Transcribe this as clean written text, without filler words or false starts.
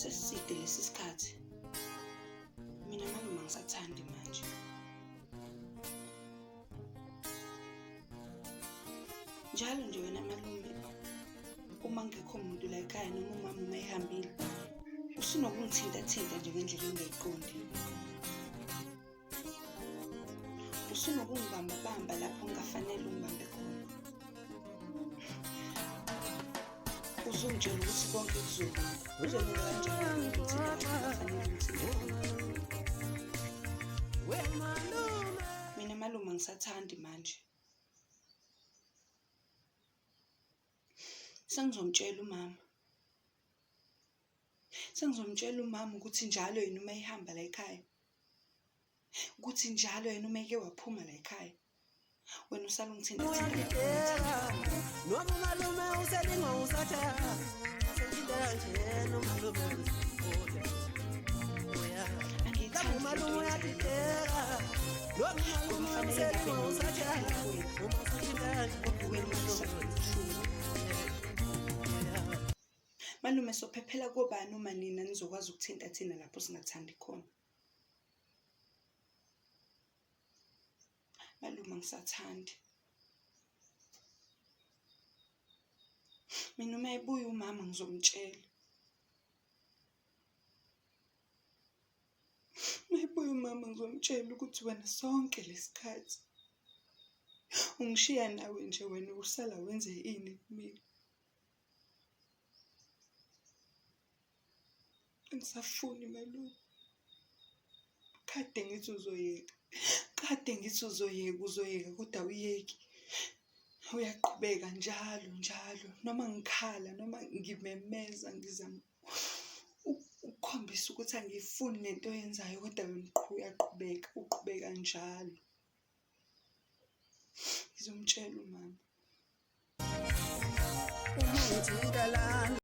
Sesiside lesi sikhathi. Mina malume angisathandi manje. Njalo nje wena malume uma ngekho muntu la ekhaya noma umama uma ehambile usunokungithintathinta nje ngendlela engayiqondi. Usunokungibambabamba lapho ngingafanele ungibambe khona. Uzungitshela ukuthi konke kuzolunga. Kuzolunga kanjani ukuthi lapho ngingafanele ungithinte khona? Mina malume angisathandi manje. Sengizomtshela umama. Sengizomtshela umama ukuthi njalo yena uma ehamba la ekhaya, ukuthi njalo yena uma eke waphuma la ekhaya, wena usala ungithinta thinta. Noma umalume uselingwa usathane, sengithinta kanjena umalume uziphola. Angiyithandi Umalume lento oyenzayo. uyadideka, noma umalume Kufanele ngabe uselingwa mina usathane, uma usuthinta kanje Kodwa wena umalume ubuhlungu. Malume, sophephela kobani uma nina nizokwazi ukuthinta thina lapho singathandi khona? Malume, angisathandi. Mina uma ebuya umama ngizomtshela. Uma ebuya umama ngizomtshela ukuthi wena sonke lesikhathi ungishiya nawe nje wena usala wenze ini kumina. Angisafuni malume. Kade ngithi uzoyeka. Kade ngithi uzoyeka, uzoyeka kodwa awuyeki. Uyaqhubeka njalo njalo noma ngikhala noma ngimemeza ngizama ukukhombisa ukuthi angiyifuni lento oyenzayo kodwa wena uyaqhubeka, uqhubeka njalo. Ngizomtshela umama. Uma ngithinta lana.